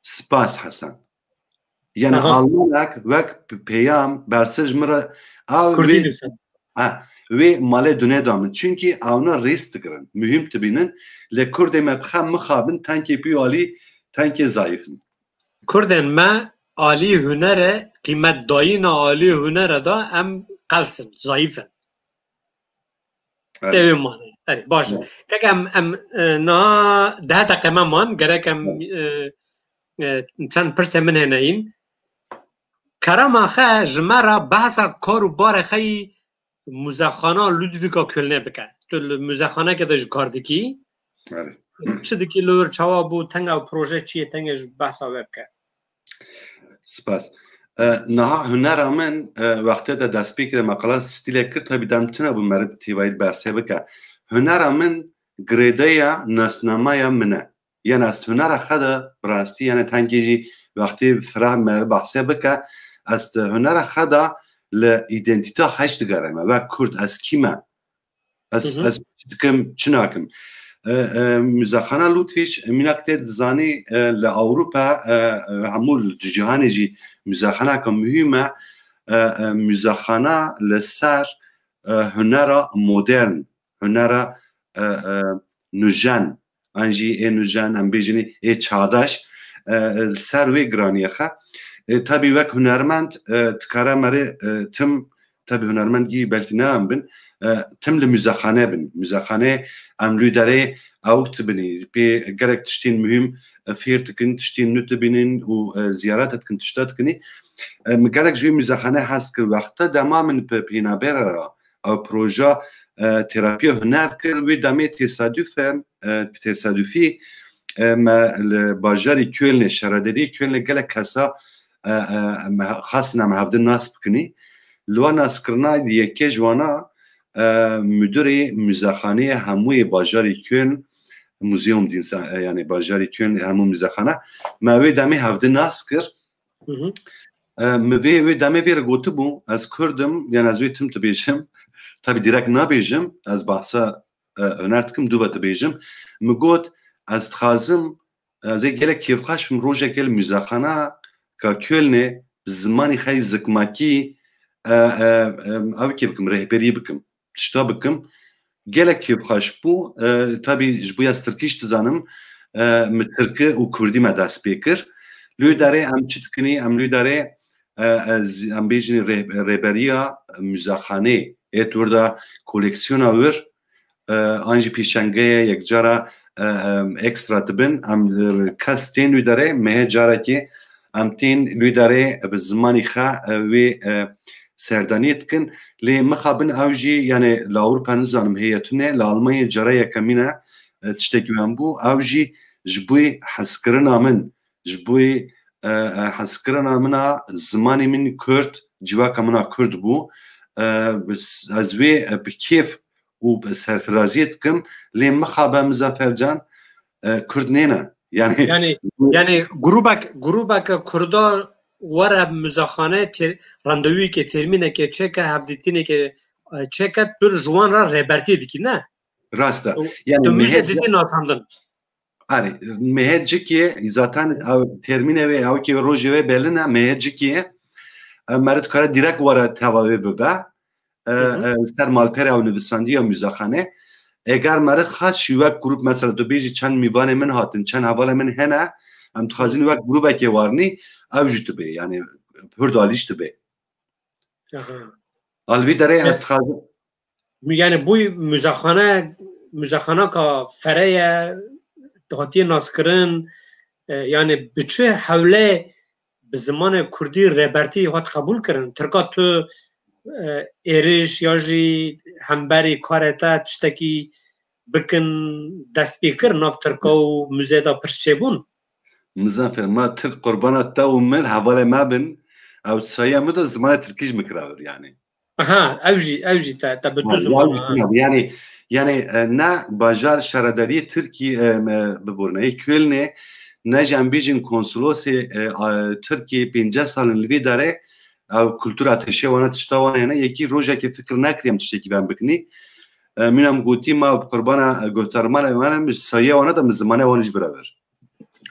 Spas Hesen. Yani Aha. Almanak wek p-, peyam bersiv ji min re, ew Kurdî wê, nivîsand. Ha, wê malê dune da min. Çunkî ewna rêz digirin. Muhîm dibînin. Lê Kurdê me bi xe mixabin, tenkê pî alî, tenkê zayîf in. Kurdên me alî hunere, qîmet dayîna alî hunere da em qels in, zayîf in. Erê. Tê wê mane. Erê, baş e. Erê. Kek em, em, e, niha deh deqe me man, gerek em, Evet. e, e, çend pirsê min hêne în. Kerema xe ji me re behsa kar û barê xe yî muzexana Ludwika Kölnê bike. Tu li muzexaneke de jî kar dikî. Erê. Çi dikî li wir, çawa bû, tenga proje çi ye, tengê ji behsa wê bike. Spas. E, niha hunera min, e, wextê de destpêkê de me qala stîlek kir, tabî dem tune bû meriv têvayî behsê bike. Hunera min girêdaya nasnameya min e. Yani ez hunera xe de bi rastî, yani tenkê jî wextê firah meriv behsê bike, ez hunera xe de li îdentîta xeş digereme. Wek Kurd ez kî me? Ez, Hı hı. ez çi dikim, çi nakim? E, e, muzexana Ludwig, mînak tê dizanî, e, li Ewropa, e, e, hemû li cîhanê jî muzexaneke muhîm e. E, e, muzexana li ser, e, hunera modern, hunera, e, e, nûjen, an jî ê nûjen, em bêjinî ê çağdaş, e, li ser wê giranî ye xe. E, tabî wek hunermend, e, dikare merê, e, tim, tabî hunermend gî belkî ne em bin, e, tim li muzexane bin. Muzexane em li derê ewk dibinî. Pê gelek tiştên muhîm, e, fêr dikin, tiştên nû dibînin û, e, ziyaret dikin, tişta dikinî. E, min gelek ji wî muzexane hez kir. Wexta dema min bi pênabêra re ew proja, e, terapiya huner kir, wê demê tesadüfen, e, bi tesadüfî, e, me li bajarê Kölnê, şaredarî Kölnê gelek kesa e, e, em he-, xwestin em hevdin nas bikinî. Li wan naskirina yekê ji wana, e, müdürê muzexaneyê hemûyê bajarê Köln, Museum Dienst, e, yani bajarê Köln hemû muzexane, me wê demê hevdin nas kir. Hı hı. E, min vê, wê demê vê re gotibû, ez Kurd im, yani ez wê tim dibêjim. Tabî direkt nabêjim, ez behsa, e, huner dikim, dû ve dibêjim. Min got, ez dixwazim, ez ê gelek kêfxweş bim, rojekê li muzexana ka Kölnê bi zimanî xwe yê zikmakî, e, e, e, ew kê bikim, rêhberî bikim. Tişta bikim. Gelek kêfxweş bû. E, tabî ji bo ya tirkî jî dizanim, e, min tirki û kurdî me dest pê kir. Lê derê em çi dikinî? Em lê derê, e, e, z-, em bêjin rê-, rêberiya muzexanê, ê tu wir de koleksiyona wir, e, an jî pêşengeye yekcara, e, e, ekstra dibin. Em, e, kes tên wî derê, mehê carekê em tên wî derê bi zimanî xwe, e, wê, e, serdaniyê dikin. Lê mixabin ew jî, yani li Ewropa nizanim heye tune, li Almanya cara yekemîn e, e, tiştekî wan bû. Ew jî ji bo hezkirina min, ji bo, e, e, hezkirina min a zimanê min Kurd, civaka min a Kurd bû. E, ez wê, e, bi kêf û bi serfiraziyê dikim, lê mixabe Muzaffer Can, e, Kurd nêne. Yani Yani, yani grûbek, grûbeke Kurda were muzexane tê-, randevûyeke, termîneke çêke, hevdîtineke, e, çêke, tu ji wan re rêbertiyê dikî, ne? Rast e. Tu, Yani tu mije mihê didî nasandin. Erê, mehê cikê, zaten ew termînê wê, ew kê rojê wê belin e, mehê cikê, e, meriv dikare direkt were teva wê bibe. E, Hı hı. E, ser malperê ew nivîsandî ya muzexane. Eger meriv xwest jî wek grûp, mesela tu bêjî çend mîvanê min hatin, çend hevalê min hene, em dixwazin wek grûbekê warinî, ew jî tu bê, yani hurdalî jî tu bê. Aha. Alvî derê ez Yes. dixwazim. Yani bu muzexane, muzexanaka fereye hatiye naskirin, e, yani bi çi hewle bi zimanê kurdî rêbertî hat qebûl kirin? Tirka tu, e, êrîş ya jî hemberî karê te tiştekî bikin dest pê kir nav tirka û muzê de pirs çêbûn? Muzaffer, ma tirk qurbana te û min hevalê me bin, ew saya min de zimanê tirkî ji min kira vir yani. Aha, ew jî, ew jî te, te bi tu Ha, ziman, ya ha. Yani, yani, e, ne bajar şaredariyê Tirkî, e, me biborne, yê Kölnê, ne jî em bêjin konsolosê, e, a, Tirkî pênceh sal in li vê derê, ew kultura ateşê wana tişta wan hene, yekî rojekê fikir nekirî em tiştekî ben bikinî. E, min em gotî ma bi qurbana, e, guhdarmana wan em, sayê wana de min zimanê wan jî bira vir.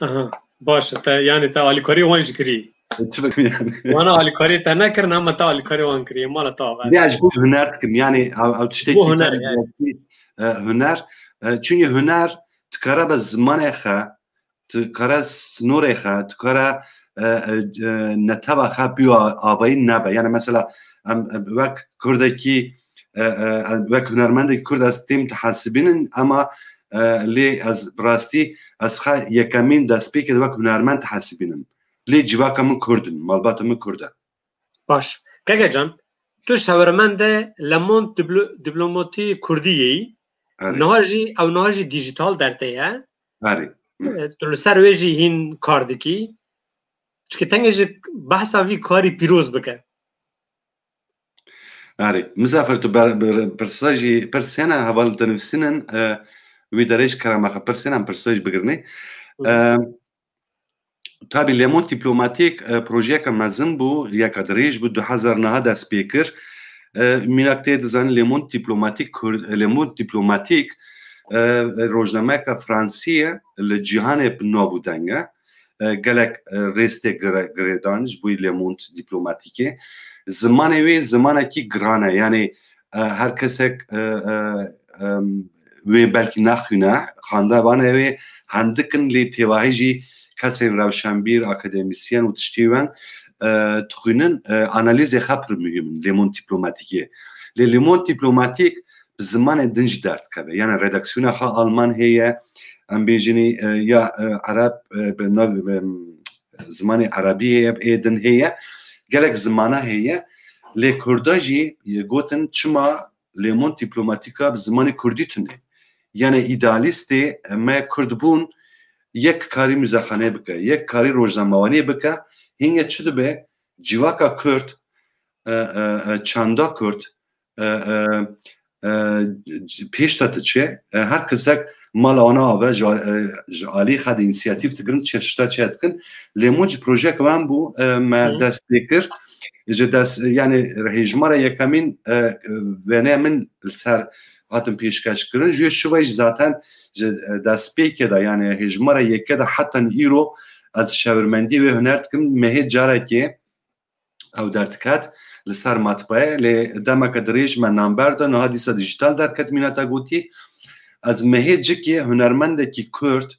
Aha, baş e, te, yani te alîkarî wan jî kirî. Çi bikim yani? Wana alîkarî te nekirin, ama te alîkarî wan kirî. Mala te ava. Ya, ji bo huner dikim, yani, ew, ew tiştekî Bu huner, te yani. E, huner, e, çünkü huner dikare be zimanê xwe, dikare snorê xwe, dikare, e, e, e, neteva xwe bi avayî nebe. Yani, mesela, em, em, wek Kurdekî, e, e, wek hunermendekî Kurd ez têm dihesibînin, ama, e, lê ez bi rastî, ez xwe yekemîn destpêkê de wek hunermend dihesibînim. Lê civaka min Kurd in, malbata min Kurd e. Baş. Keke can, tu şewermendê Le Monde Diplo-, Diplomatique Kurdî yî. Erê. Niha jî, ew niha jî dîjîtal dertê ye. Erê. E, tu li ser wê jî hîn kar dikî. Çikî tengê ji behsa vî karî pîroz bike. Erê. Muzaffer, tu ber-, ber-, pirsa jî, pirsêna heval dinivîsînin, e, wî derê ji kerema xwe pirsêna em pirsa jî bigirinê. Hı. E, Tabî Le Monde Diplomatique, e, projeyeke mezin bû, yeka dirêj bû, du hezar niha dest pê kir. E, mînak tê dizanî Le Monde Diplomatique, Kur-, Le Monde Diplomatique, e, rojnameyeka fransî ye, li cîhanê bi nav û deng e. E, gelek, e, rêz tê gire-, girêdan ji bo Le Monde Diplomatique. Zimanê wê zimanekî giran e, yanî, e, her kesek, e, e, em, wê belkî nexwîne, xandevanê wê hindik in, lê têvahî jî kesên rewşenbîr, akademîsyen û tiştê wen, e, dixwînin, e, analîzê xwe pir muhîm in, Le Monde Diplomatique. Lê Le Monde Diplomatique bi zimanên din jî derdikeve. Yani redaksiyona xwe alman heye, em bêjinî, e, ya, e, ereb, e, bi nav, bi, zimanê erebî heye, ê din heye. Gelek zimana heye. Lê kurda jî, e, gotin çima Le Monde Diplomatique bi zimanê kurdî tune. Yani îdealîstê me kurd bûn, yek karî muzexaneyê bike, yek karî rojnamewaniyê bike, Hînge çi dibe? Civaka Kurd, e, e, e, çanda Kurd, e, e, e, pêş de diçe. E, her kesek mala wana ave, ji, e, ji alî xwe de însiyatîf digirin, çeşita çê dikin. Lê min jî projeyek wan bû, e, me Hı. dest pê kir. Ji dest, yani hejmara yekemîn, e, wêne min li ser hatin pêşkeş kirin. Ji wê şive jî zaten ji, e, destpêkê de, yani hejmara yeke de heta îro ez şewirmendî wê huner dikim. Mehê carekê ew derdiket li ser matbayê, lê demeke dirêj me namber de, niha dîsa dijîtal derket, mîna te gotî. Ez mehê cikê hunermendekî Kurd,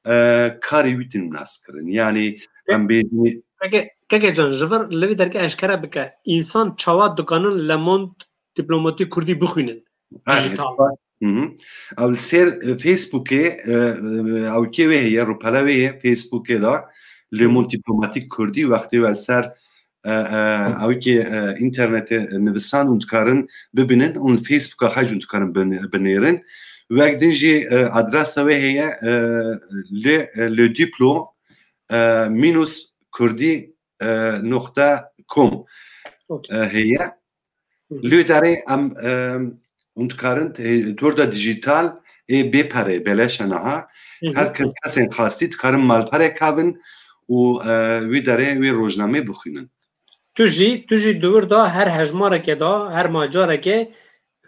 e, karê wî tînim nas kirin. Yani em bêjin Keke, Keke can, ji vir li vî derkê eşkere bike. Însan çawa dikanin Le Monde Diplomatique Kurdî bixwînin? Her Dijital. Hı hı. Ew li ser, e, Facebookê, e, e, ew kê wê heye, rûpele wê ye Facebookê de, Le Hı. Monde Diplomatique Kurdî, wextê we li ser, e, e, ew kê, e, înternetê nivisand hûn dikarin bibînin, hûn Facebooka xwe jî hûn dikarin bin-, binêrin. Wek din jî, e, adresa wê heye, e, le, e, le diplo, e, minus kurdî, e, nokta com, Okey. e, heye. Hı hı. Lê derê em, em, hûn dikarin, e, torda dijital ê bê perê, beleş e niha. Hı hı. Her kes, kesên xastî dikarin malperê kevin û, e, wî derê wê rojnamê bixwînin. Tu jî, tu jî di wir de her hejmareke de, her macarekê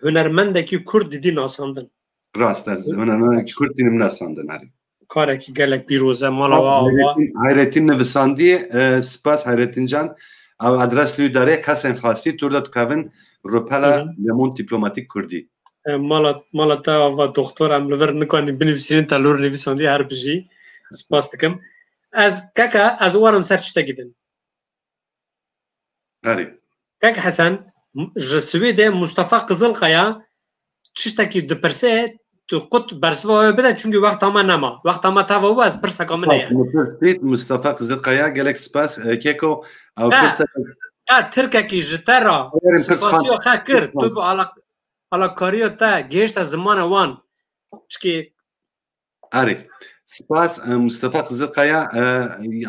hunermendekî Kurd didî nasandin. Rast, ez Hı. hunermendekî Kurd tînim nasandin, erê. Karekî gelek pîroz e, mala we ava. Hayretîn, Hayretîn nivisandiye, e, spas Hayretîn can. Ew adres li wî derê, kesên xastî tur de dikevin rûpela Hı hı. Le Monde Diplomatique Kurdî. E, mala, mala te ava doktor, em li vir nikanî binivîsînin, te lor nivîsandiye, her bijî. Spas dikim. Ez, keke, ez warim ser tiştekî din. Erê. Kek Hesen, m-, ji Swêdê Mustafa Qizilkaya tiştekî dipirse, tu qut bersiva wê bide, çunkî wexta me nema. Wexta me teva bû, ez pirseka min heye. Mustafa, Mustafa Qizilkaya, gelek spas, e, Keko, ew Te, pirsa te Tirkekî ji te re Ew yerin pirs xan. spasiya xwe kir, tu Pirs xan. bi alak-, alakariya te gihişte zimana wan. Çikî Erê. Spas, e, Mustafa Qizilkaya, e,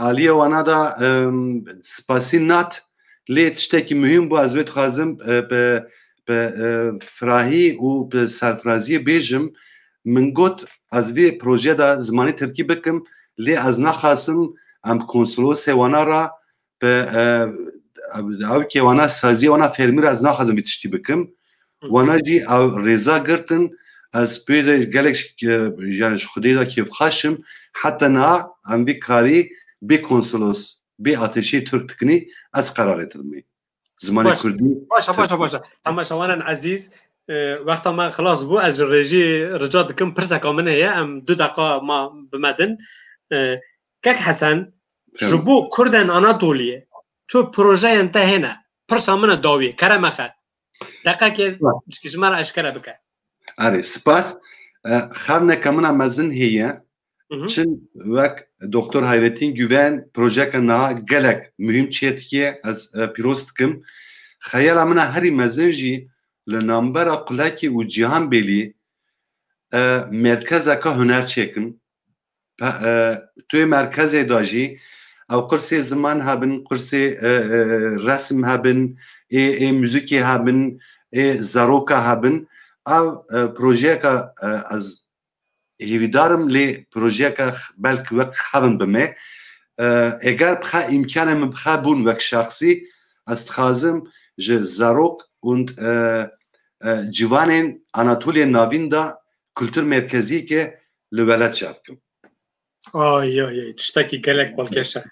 aliyê wana da, e, spasî nat, lê tiştekî muhîm bû, ez wê dixwazim, e, bi, bi, e, firahî û bi serfiraziyê bêjim. Min got, ez vê proje de zimanê tirkî bikim, lê ez naxwasim em konsolosê wana re bi, e, ew kê wana saziyê wana fermî re ez naxwazim vî tiştî bikim. Hı. Wana jî ew rêza girtin, ez pê de gelek ji, e, yani ji Xwedê de kêfxweş im. Heta niha em vî karî bê konsolos, bê ateşê Tirk dikinî, ez qerarê te dimê. Zimanê Baş. Kurdî, Başa, Tirk. Başa, başa. Temaşevanên ezîz, e, wexta me xilas bû, ez ji rêjî rica dikim, pirseka min heye, em du deqa ma bi me din. E, Kek Hesen, Tamam. ji bo Kurdên Anatoliyê, tu projeyên te hêne. Pirsa min e dawiyê, kerem e xe. Deqekê Tamam. ji me re eşkere bike. Erê, spas. E, xevneke min a mezin heye. Hı hı. Çin wek Doktor Hayretîn Güven projeyeke niha gelek muhîm çêdike, ez, e, pîroz dikim. Xeyala min a herî mezin jî li navbera Qulekî û Cîhanbêlî, e, merkezeke huner çêkin. Pe-, e, tu yê merkezê de jî ew qursê ziman hebin, qursê, e, e, resim hebin, ê, ê muzîkê hebin, ê zaroka hebin. Ev, e, projeyeke, e, ez hêvîdar im, lê projeyeke x-, belkî wek xev in bi me. E, eger bi xe îmkanê min bi xe bûn wek şexsî, ez dixwazim ji zarok û, e, e, ciwanên Anatoliyê Navîn de kultur merkeziyeke li welat çav bikim. Ay, ay, ay, tiştekî gelek balkêş e.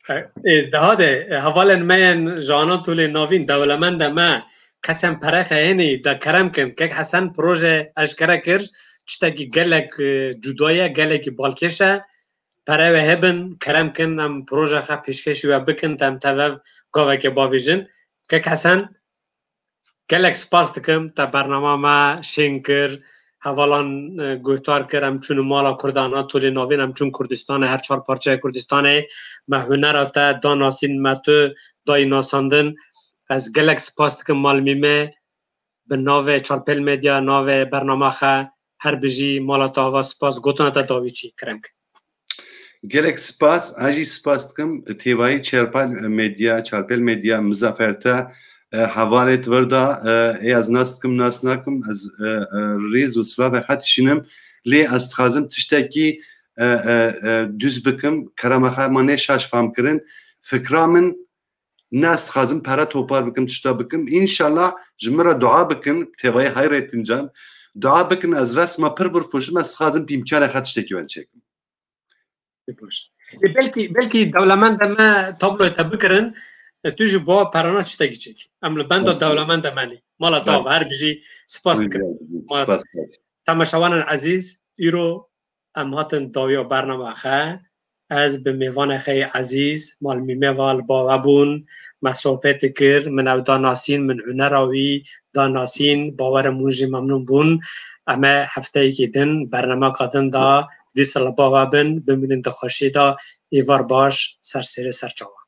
E, e, daha de, e, hevalên me yên ji Anatoliyê Navîn, dewlemendê me, kesên pere xeyênî de kerem kin. Kek Hesen proje eşkere kir, tiştekî gelek, e, cuda ye, gelekî balkêş e. Pere wê hebin, kerem kin, em proje xwe pêşkêşî we bikin, te em tev gaveke bavêjin. Kek Hesen, gelek spas dikim, te bernama me şên kir, hevalan, e, guhdar kir, em çûn Mala Kurda Anatoliyê Navîn, em çûn Kurdistanê, her çar parçeyê Kurdistanê, me hunera te da nasîn, me tu dayî nasandin. Ez gelek spas dikim, Malmîmê, bi navê Çarpêl Medya, navê bernama xe, her bijî, mala te ava, spas, gotina te dawî çî, kerem kir. Gelek spas, ez jî spas dikim. Têvayî Çarpel Medya, Çarpel Medya, Mizaferte, e, hevalê ti vir da, e, ê ez nas dikim, nas nakim, ez, e, e, rêz û silavê xwe dişînim. Lê ez dixwazim tiştekî, e, e, e, duz bikim. Kerema xwe ma nê şaş fam kirin. Fikra min ne ez dixwazim pere topar bikim, tişta bikim. Înşallah ji min re dua bikin, têvayî Hayrettin Can. Dua bikin, ez resma pir birfûşim, ez dixwazim bi îmkanê xwe tiştekî wen çêkim. Baş. E, belkî, belkî dewlemendê me tabloyê te bikirin, e, tu ji bo perana tiştekî çêkî. Em li benda dewlemendê me nî. Mala te ava, her bijî, spas dikim. Spas. Temaşevanên ezîz, îro em hatin dawiya bernama xe. Ez bi mêvanê xeyê ezîz, Malmîmeva li ba we bûn, me sohbetê kir, min ew da nasîn, min hunera wî da nasîn, bawerim hûn jî memnûn bûn. Em ê hefteyekî din, bernameka din da dîsa li ba we bin, bimînin di xweşiyê de, êvar baş, ser sêrê ser çawa.